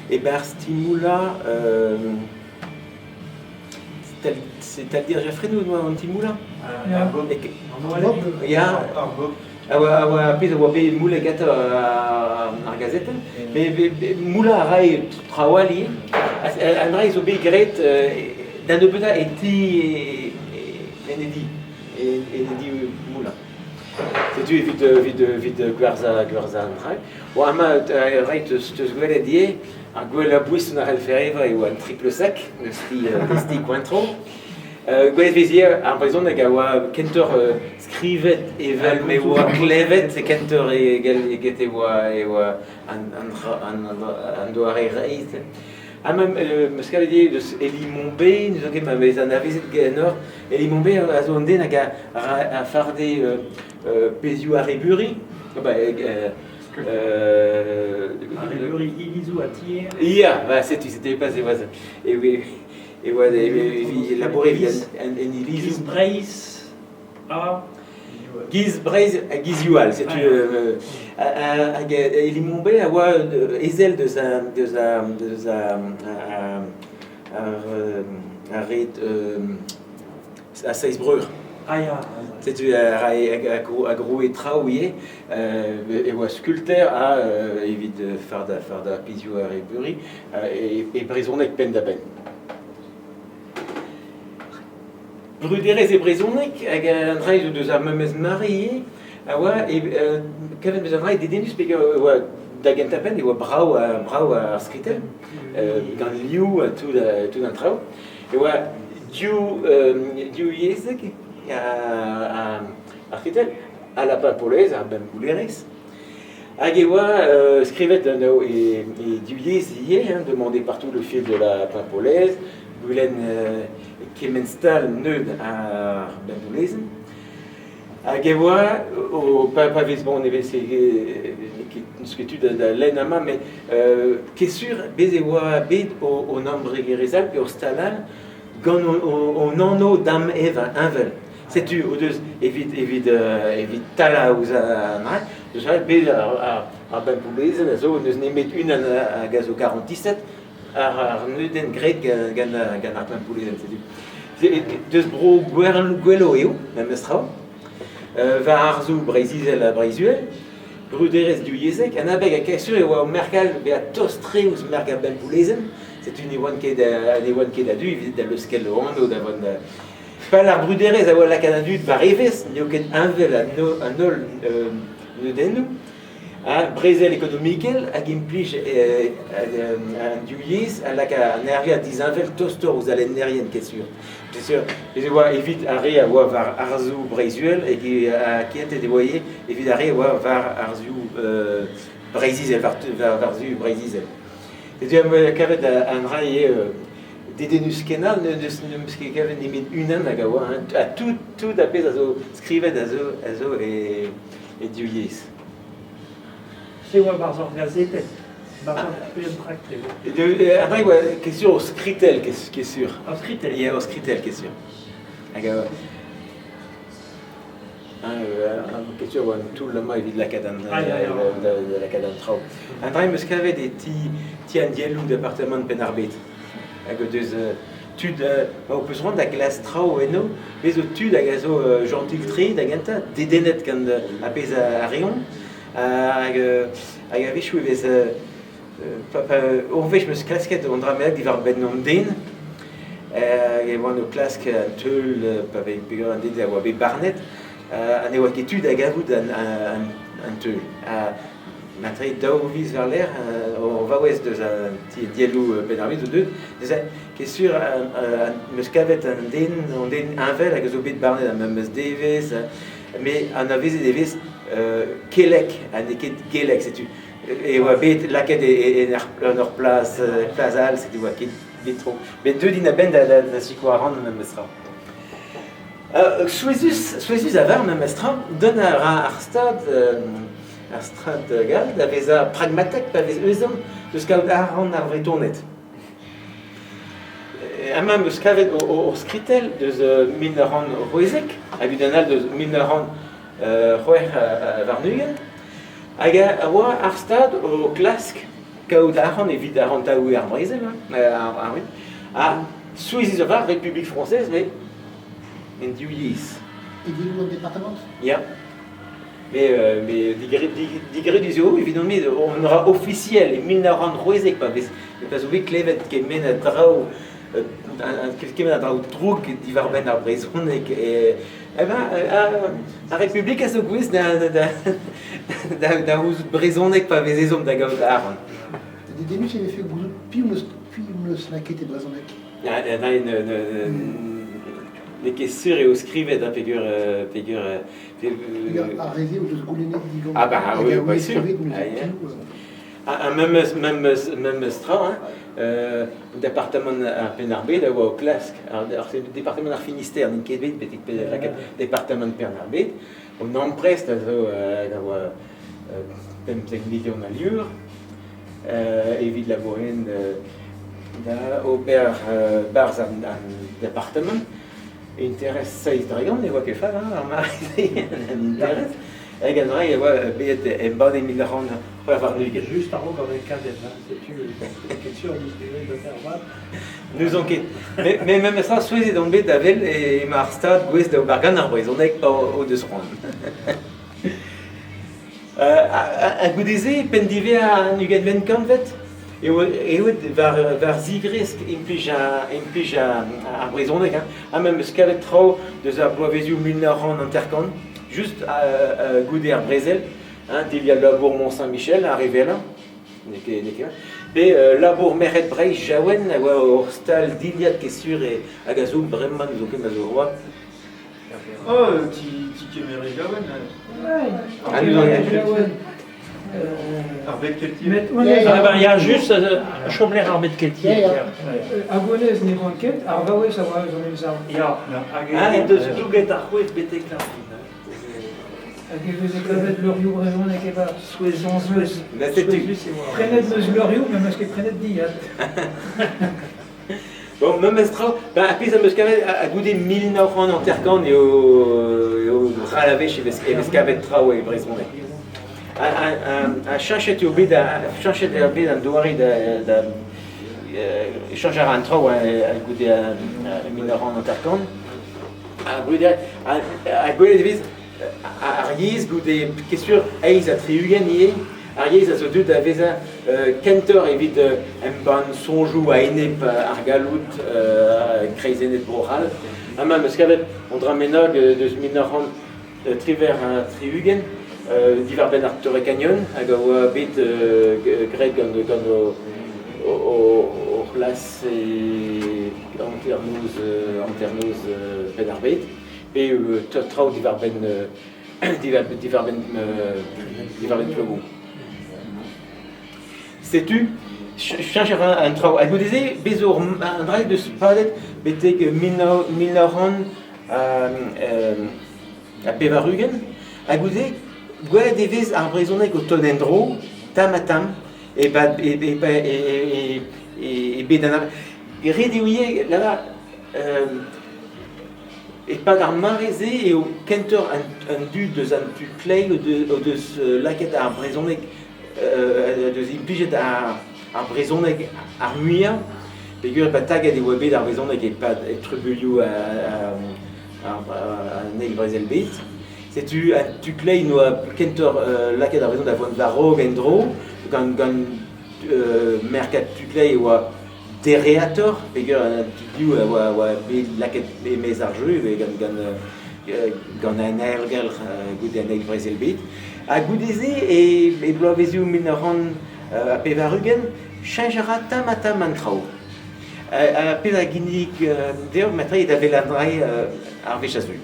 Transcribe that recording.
E-barzh ti-moullañ c'est-à-dire Jaffré nous oa an ti-moullañ? Ya, a oa pezh a oa bet moullet gantañ ar gazetenn. Met moullañ a rae traoù all ivez. An dra zo bet graet da nebeutañ e ti en e di, en e di moullañ. Setu evit evit evit gwerzhañ gwerzhañ an dra. Bon, amañ reit teus gwelet ivez, ar gwellañ boeson a c'hellfe evañ eo an triple sec, eus ti eus ti Cointreau. Gwelet vez ivez ar brezhoneg a oa kentoc'h skrivet evel me oa klevet kentoc'h eget e oa e oa an an an an doare reizh. Amañ 'meus kavet ivez deus Elie Mombé, n'ouzon ket ma vez anavezet ganeoc'h. Elie Mombé a zo un den hag a farde pezhioù arrebeuri. Arrebeuri ilizoù ha tier. Ya, ba setu, c'était pas e oa e oa evit labourer evit an ilizoù. Giz Breizh ha... Giz Breizh ha gizioù all, setu hag Elie Mombé a oa ezel deus deus deus ar red a Seiz Breur. Ah ya. Setu a groue traoù ivez. E oa skulter ha evit fardañ fardañ pezhioù arrebeuri e brezhoneg penn-da-benn. Bruderezh e brezhoneg hag an dra zo deus ar memes mare ivez a oa kavet 'meus an dra dedennus peogwir e oa da gentañ-penn e oa brav brav ar skritell gant liv ha tout tout an traoù. E oa div divyezhek ar skritell ha la Paimpolaise, ar bempoulerezh. Hag e oa skrivet e div yezh ivez, hein, demander partout le fil de la Paimpolaise, goulenn kement stal neud ar bempoulezenn. Hag e oa, o, pa, pa vez bon e vez n'eus ket tu da, da lenn amañ, met ket sur, bez e oa bet o embregerezh all pe ur stal all gant hon anv dam-evañ heñvel. Setu o deus evit evit evit talañ ouzh an dra, deus ret bet ar ar bempoulezenn a zo n'eus nemet unan hag a zo garantiset ar ar neudenn graet gant gant ar pempoulezenn setu. Deus bro Gwelo eo memes tra. War arzoù Breizh-Izel ha Breizh-Uhel, bruderezh divyezhek, an abeg ha sur e oa o merk all bezañ tost-tre ouzh merk ar bempoulezenn, setu ne oant ket ne oant ket a-du evit da leuskel o anv da vont Pal ar bruderezh a oa lakaat an dud war evezh, n'eo ket heñvel an holl neudennoù. Ha brezel ekonomikel hag implij an div yezh a laka an ergad disheñvel tostoc'h ouzh al lennerien ket sur. Bien sûr, ez e oa evit ar re a oa war arzoù Breizh-Uhel hag kentet e oa ivez evit ar re a oa war arzoù Breizh-Izel, war war-zu Breizh-Izel. Setu am boa kavet an dra ivez Dedennus-kenañ n'eus ket kavet nemet unan hag a oa ha tout tout ar pezh a zo skrivet a zo a zo e e div yezh. Se oa barzh ur gazetenn, barzh ur penn-traktre. An dra e oa ket sur o skritell ket sur. Ur skritell? Ya, ur skritell ket sur. Hag a Ket sur oa un toull amañ evit lakaat an da lakaat an traoù. An dra em eus kavet e ti ti an dielloù departamant Penn-ar-Bed. Hag o deus tud ma ho peus c'hoant da glask traoù eno, bez zo tud hag a zo jentil-tre da gentañ, dedennet gant ar pezh a reont. Hag hag a-wechoù e vez ur wech 'm eus klasket an dra bennak diwar-benn an den hag e oan o klask an teul pa vez peogwir an den a oa bet barnet ha ne oa ket tu da gavout an teul. Ha matre daou viz war-lerc'h ur vaouez deus an ti dielloù Penn-ar-Bed zo deuet neuze ket sur 'm eus kavet an den an den heñvel hag a zo bet barnet ar memes devezh met anavezet e vez Kelleg ha n'eo ket Gelleg setu. E oa bet lakaet en ur plas plas all, setu oa ket bet tro. Met deuet int a-benn da, da, da sikour ar memes tra. Souezhus, souezhus a-var memes tra, dont a ra ar stad, ar strad gall da vezañ pragmatek pa vez ezhomm deus kaout arc'hant ar Vretoned. Amañ 'm eus kavet ur skritell deus 1916 hag unan all deus 1926. Hag a oa ar stad o klask Kaout arc'hant evit arc'hantaouiñ ar brezel, hein, ar, ha souezhus a-walc'h République française, mais en div yezh. E div an departamant? Ya. Mais digredus eo evidon-me on ra ofisiel e 1916 pa vez pa zo bet klevet kement a draoù kement a draoù drouk diwar-benn ar brezhoneg. Eh ben, ar Republik a zo gouest da gouzout brezhoneg pa vez ezhomm da gaout arc'hant. Dedennus e vefe gouzout piv 'neus lakaet e brezhoneg. N'eo ket sur eo skrivet ha peger... peger Ar re-se o deus goulennet digant Ah bah oui, bien sûr. Ha memes tra, hein, departamant ar Penn-ar-Bed a oa o klask, ar departamant ar Finistère n'int ket bet betek lakaat departamant Penn-ar-Bed, an amprest a zo hag a oa 15 milion a lur evit labourien da ober barzh an departamant. Interest seizh dregont ne oa ket fall hein, ar mare-se, an interest. Hag an dra e oa bet embannet e 1926. Just a-raok an enkadenn, hein, setu ket sur dispeget da ervat. N'ouzon ket. Mais memes tra, souezhet on bet da wel emañ ar stad gouest da ober gant ar brezhoneg pa o deus c'hoant. Ha goude-se, penn diwezhañ an ugentvet kantved, eo war war zigresk implij implij ar brezhoneg hein. Ha ma 'm eus kavet traoù deus ar bloavezioù 1950, just goude ar brezel, hein, dilhad labour Mont-Saint-Michel, ar re wellañ, n'eo ket n'eo ket pe labour merc'hed Breizh Jaouen a oa ur stal dilhad ket sur hag a zo bremañ n'ouzon ket ma zo c'hoazh. Oh, ti kemere Jaouen. Ah, nous en Jaouen. Ar bed keltiek. Met ah, ben, ya, just chomlec'h ar bed keltiek. Ya, Hag honnezh ne oan ket, ar vaouez a oa eus an emsav. Ya, hag en deus douget ar c'houez betek ar fin. Hag e veze kavet leurioù brezhonek e-barzh. Souezhañ souezhus e oa. Prenet 'm eus leurioù, met 'm eus ket prenet dilhad. Bon, memes tra, ben, ar pezh am eus kavet ha goude 1950 eo eo ral a wech e vez, e vez kavet traoù e brezhoneg. Ha cheñchet eo bet cheñchet eo bet an doare da, da cheñch a ra an traoù goude 1950. Ha goude ha gwelet e vez Ar yezh goude ket sur 68 ivez, ar yezh a zo deuet da vezañ kentoc'h evit embann soñjoù a-enep ar galloud kreizennet Bro-C'hall. Amañ 'm eus kavet un dra bennak deus 1978 diwar-benn ar Torre Canyon hag a oa bet graet gant gant o o c'hlas e hanternoz hanternoz Penn-ar-Bed. Pe traoù diwar-benn diwar-benn diwar-benn Plogoñ. Setu, cheñch a ra an traoù. Ha goude-se, bez zo un dra deus padet betek 1980. Ha goude, gwelet e vez ar brezhoneg o tont en-dro, tamm-ha-tamm, e-pad e bed an Ret eo ivez lavar E-pad ar mare-se eo kentoc'h an dud eus an tu kleiz o deus lakaet ar brezhoneg deus implijet ar brezhoneg ar muiañ peogwir ba taget e oa bet ar brezhoneg e-pad trubuilhoù an Eil Brezel-bed. Setu an tu kleiz 'noa kentoc'h lakaet ar brezhoneg da vont war-raok en-dro gant gant merkad tu kleiz e oa Dereatoc'h peger an tudioù a oa bet lakaet e-maez ar jeu gant gant gant an aergelc'h goude an Eil Brezel-bed. Ha goude-se e bloavezioù 1980 cheñch a ra tamm-ha-tamm an traoù. Ar pezh a ginnig deoc'h matre da wellañ dra ar wech a zeu.